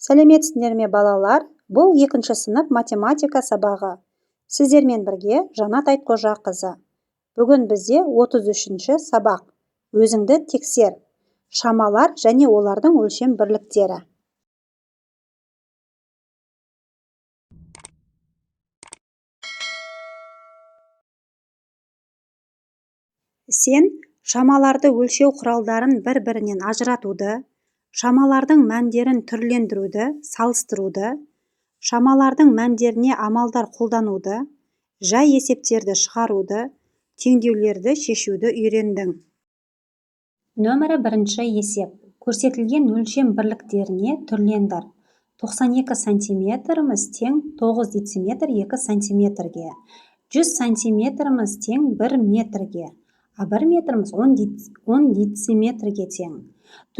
Сәлеметсіздер ме, балалар! Бұл екінші сынып математика сабағы. Сіздермен бірге Жанат Айтқожақызы. Бүгін бізде 33-ші сабақ. Өзіңді тексер. Шамалар және олардың өлшем бірліктері. Сен шамаларды өлшеу құралдарын бір-бірінен ажыратуды, шамалардың мәндерін түрлендіруді, салыстыруды, шамалардың мәндеріне амалдар қолдануды, жай есептерді шығаруды, теңдеулерді шешуді үйрендің. Нөмірі бірінші есеп. Көрсетілген өлшем бірліктеріне түрлендір. 92 сантиметріміз тең 9 дециметр 2 сантиметрге. 100 сантиметріміз тең 1 метрге. А 1 метріміз 10 дециметрге тең.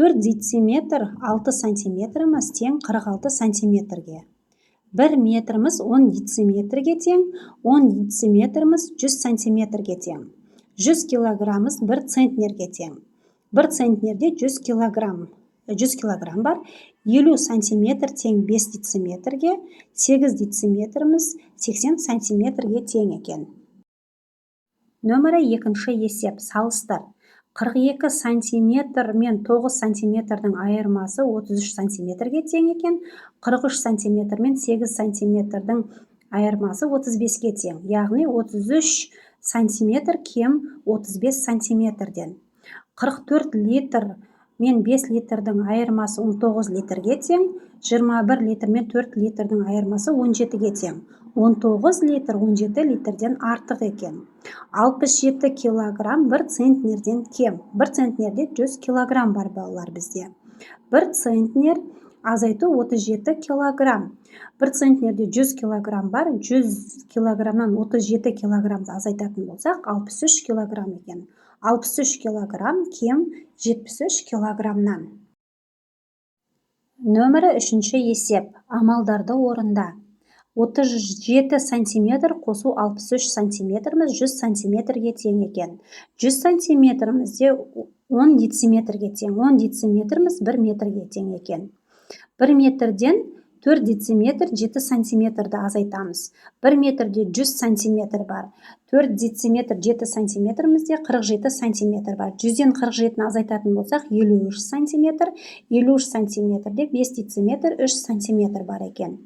4 дециметр 6 сантиметріміз тең 46 сантиметрге. 1 метріміз 10 дециметрге тең, 10 дециметріміз 100 сантиметрге тең. 100 килограммыз 1 центнерге тең. 1 центнерде 100 килограмм, 100 килограмм бар. 50 сантиметр тең 5 дециметрге, 8 дециметріміз 80 сантиметрге тең екен. Нөмірі екінші есеп. Салыстыр. 42 сантиметр мен 9 сантиметрдің айырмасы 33 сантиметрге тең екен. 43 сантиметр мен 8 сантиметрдің айырмасы 35-ке тең. Яғни 33 сантиметр кем 35 сантиметрден. 44 литр мен 5 литрдің айырмасы 19 литрге тең. 21 литр мен 4 литрдің айырмасы 17-ге тең. 19 литр 17 литрден артық екен. 67 килограмм 1 центнерден кем. 1 центнерде 100 килограмм бар, балалар, бізде. 1 центнер азайту 37 килограмм. 1 центнерде 100 килограмм бар. 100 килограммнан 37 килограммды азайтатын болсақ, 63 килограмм екен. 63 килограмм кем 73 килограммнан. Нөмірі үшінші есеп. Амалдарды орында. 37 сантиметр қосу 63 сантиметріміз 100 сантиметрге тең екен. 100 сантиметрімізде 10 дециметрге тең. 10 дециметріміз 1 метрге тең екен. 1 метрден 4 дециметр 7 сантиметрді азайтамыз. 1 метрде 100 сантиметр бар. 4 дециметр 7 сантиметрімізде 47 сантиметр бар. 100-ден 47-ні азайтатын болсақ, 53 сантиметр. 53 сантиметрде 5 дециметр 3 сантиметр бар екен.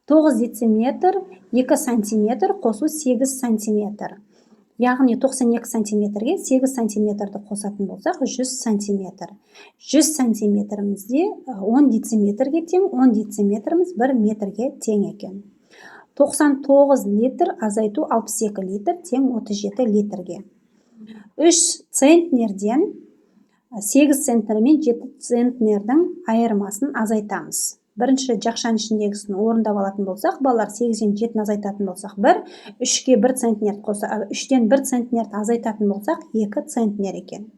9 дециметр 2 сантиметр қосу 8 сантиметр. Яғни 92 сантиметрге 8 сантиметрді қосатын болсақ, 100 сантиметр. 100 сантиметрімізде 10 дециметрге тең, 10 дециметріміз 1 метрге тең екен. 99 литр азайту 62 литр тең 37 литрге. 3 центнерден 8 центнер мен 7 центнердің айырмасын азайтамыз. Бірінші жақшаның ішіндегісін орындап алатын болсақ, балалар, 8-ден 7-ні азайтатын болсақ, 1, 3-ке 1 центнер қоса, 3-тен 1 центнерді азайтатын болсақ, 2 центнер екен.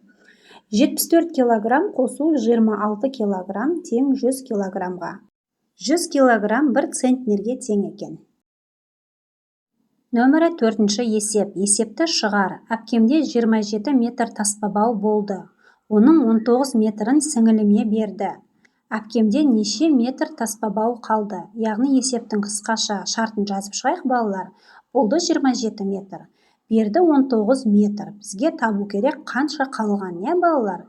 74 килограмм қосу 26 килограмм тең 100 килограммға. 100 килограмм 1 центнерге тең екен. Нөмірі төртінші есеп. Есепті шығар. Әпкемде 27 метр таспабау болды. Оның 19 метрін сіңіліме берді. Әпкемде неше метр таспабау қалды? Яғни есептің қысқаша шартын жазып шығайық, балалар. Болды 27 метр. Берді 19 метр. Бізге табу керек қанша қалған, иә, балалар?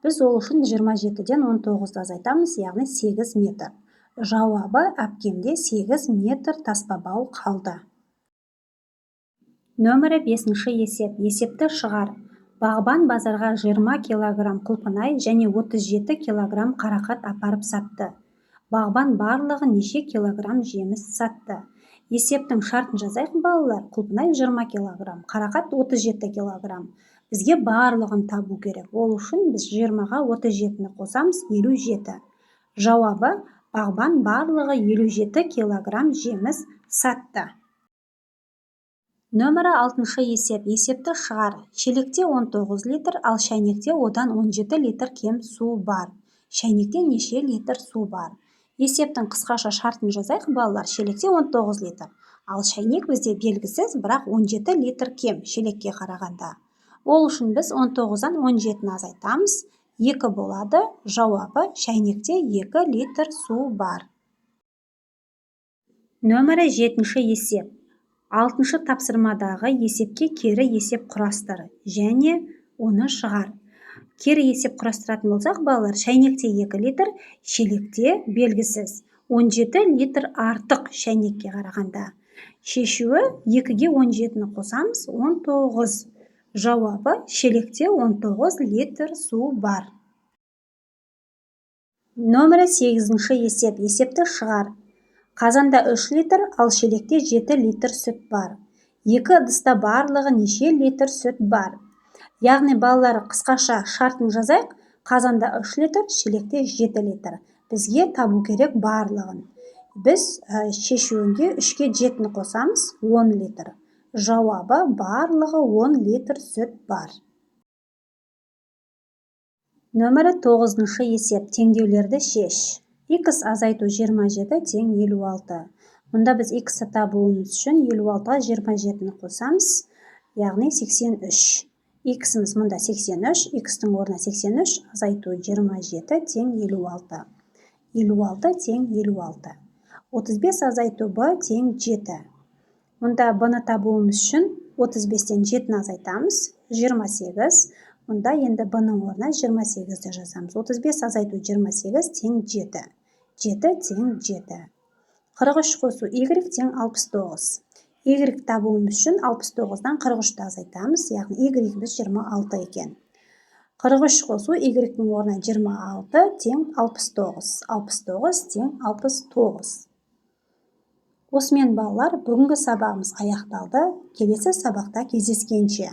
Біз ол үшін 27-ден 19-ды азайтамыз, яғни 8 метр. Жауабы: әпкемде 8 метр таспабау қалды. Нөмірі бесінші есеп. Есепті шығар. Бағбан базарға 20 килограмм құлпынай және 37 килограмм қарақат апарып сатты. Бағбан барлығы неше килограмм жеміс сатты? Есептің шартын жазайық, балалар. Құлпынай 20 килограмм, қарақат 37 килограмм. Бізге барлығын табу керек. Ол үшін біз 20-ға 37-ні қосамыз, 57. Жауабы: бағбан барлығы 57 килограмм жеміс сатты. Нөмірі алтыншы есеп. Есепті шығар. Шелекте 19 литр, ал шәйнекте одан 17 литр кем су бар. Шәйнекте неше литр су бар? Есептің қысқаша шартын жазайық, балалар. Шелекте 19 литр, ал шәйнек бізде белгісіз, бірақ 17 литр кем шелекке қарағанда. Ол үшін біз 19-дан 17-ні азайтамыз, 2 болады. Жауабы: шәйнекте 2 литр су бар. Нөмірі 7-ші есеп. 6-шы тапсырмадағы есепке кері есеп құрастыр және оны шығар. Кері есеп құрастыратын болсақ, балалар, шәйнекте 2 литр, шелекте белгісіз. 17 литр артық шәйнекке қарағанда. Шешуі 2-ге 17-ні қосамыз, 19. Жауабы шелекте 19 литр су бар. Нөмірі 8-ші есеп. Есепті шығар. Қазанда 3 литр, ал шелекте 7 литр сүт бар. 2 ыдыста барлығы неше литр сүт бар? Яғни балалар, қысқаша шартын жазайық. Қазанда 3 литр, шелекте 7 литр. Бізге табу керек барлығын. Біз шешуінде 3-ке 7-ні қосамыз, 10 литр. Жауабы барлығы 10 литр сүт бар. Нөмірі 9-шы есеп. Теңдеулерді шеш. Х азайту 27 тең 56. Мұнда біз х-ті табуымыз үшін 56-ға 27-ні қосамыз, яғни 83. Х-іміз мұнда 83, х-тің орнына 83 азайту 27 тең 56. 56 тең 56. 35 азайту б тең 7. Мұнда б-ны табуымыз үшін 35-тен 7-ні азайтамыз, 28. Мұнда енді б-ның орнына 28-ді жазамыз. 35 азайту 28 тең 7. 7 тең 7. 43 қосу y тең 69. Y табуымыз үшін 69-дан 43-ті азайтамыз, яғни y-іміз 26 екен. 43 қосу y-ның орнына 26 тең 69. 69 тең 69. Осымен, балалар, бүгінгі сабағымыз аяқталды. Келесі сабақта кездескенше.